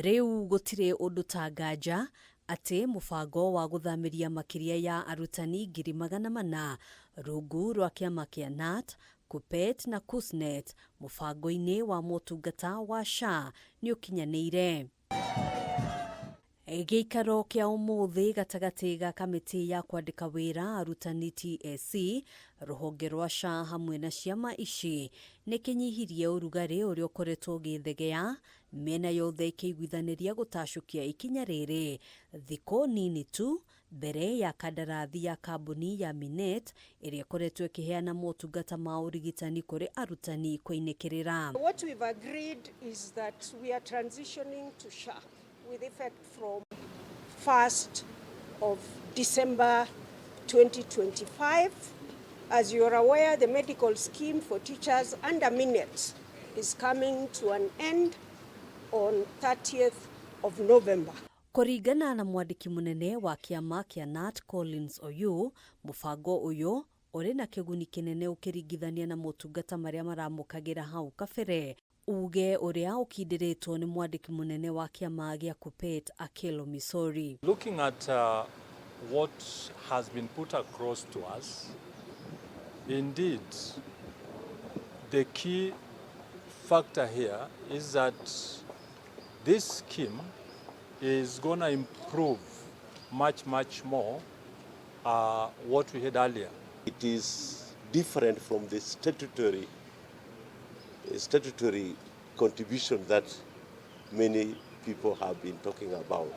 Rĩu gũtirĩ ũndũ ta nganja atĩ mũbango wa gũthamĩria makĩria ya arutani 400,000 rungu rwa kĩama kĩa KNUT, KUPPET na KUSNET mũbango-inĩ wa motungata wa SHA nĩ ũkinyanĩire. Gĩikaro kĩa ũmũthĩ gatagatĩ ga kamĩtĩ ya kwandĩka wĩra arutani TSC, rũhonge rwa SHA hamwe na ciama ici nĩ kĩnyihirie ũrugarĩ ũrĩa ũkoretwo ũgĩthegea mĩena yothe ĩkĩiguithanĩria gũtacũkia ikinya rĩrĩ thikũ nini tu mbere ya kandarathi ya kambuni ya Minet ĩrĩa ĩkoretwo ĩkĩheana motungata ma ũrigitani kũrĩ arutani kũinĩkĩrĩra. What we've agreed is that we are transitioning to SHA with effect from 1st of December 2025. As you are aware, the medical scheme for teachers under Minet is coming to an end on 30th of November. Kũringana na mwandĩki mũnene wa kĩama kĩa KNUT Collins Oyuu, mũbango ũyũ ũrĩ na kĩguni kĩnene ũkĩringithania na motungata marĩa maramũkagĩra hau kabere. Uge ũrĩa ũkindĩrĩtwo nĩ mwandĩki mũnene wa kĩama gĩa KUPPET Akelo Misori. Looking at what has been put across to us, indeed, the key factor here is that this scheme is going to improve much, much more what we had earlier. It is different from the statutory contribution that many people have been talking about.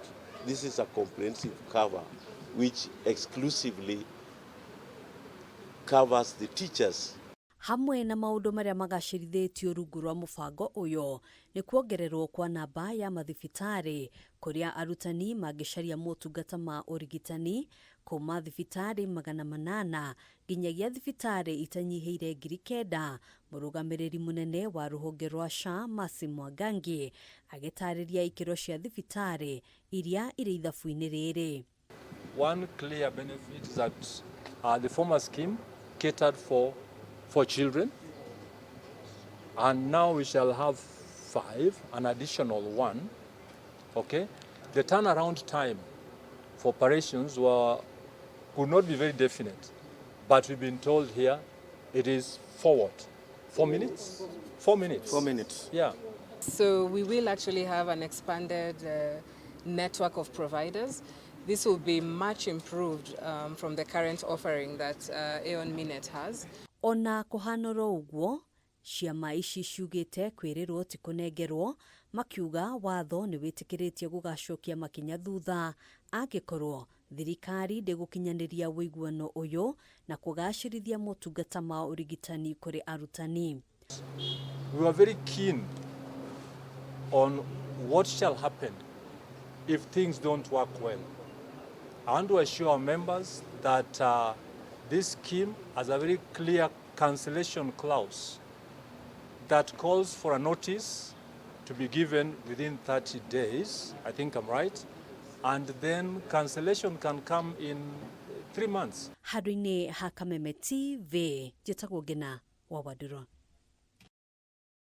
This is a comprehensive cover which exclusively covers the teachers. Hamwe na maũndũ marĩa magacĩrithĩtio rungu rwa mũbango ũyũ nĩ kuongererwo kwa namba ya mathibitarĩ kũrĩa arutani mangĩcaria motungata ma ũrigitani kuma thibitarĩ 800 nginyagia thibitarĩ itanyihĩire 9,000. Mũrũgamĩrĩri mũnene wa rũhonge rwa SHA Mercy Mwangangi agĩtarĩria ikĩro cia thibitarĩ iria irĩ ithabu-inĩ rĩrĩ. One clear benefit is that the former scheme catered for children, and now we shall have five, an additional one. Okay, the turnaround time for operations could not be very definite, but we've been told here it is forward. 4 minutes? 4 minutes. 4 minutes. Yeah. So we will actually have an expanded network of providers. This will be much improved from the current offering that Aon Minet has. Ona kũhana oro ũguo, ciama ici ciugĩte kwĩrĩrwo ti kũnengerwo, makiuga watho nĩ wĩtĩkĩrĩtie gũgacokia makinya thutha angĩkorwo thirikari ndĩgũkinyanĩria ũiguano ũyũ na kũgacĩrithia motungata ma ũrigitani kũrĩ arutani. We were very keen on what shall happen if things don't work well. I want to assure our members that this scheme has a very clear cancellation clause that calls for a notice to be given within 30 days. I think I'm right. And then cancellation can come in 3 months. Handũ-inĩ ha Kameme TV, njĩtagwo Ngina wa Wandũrũ.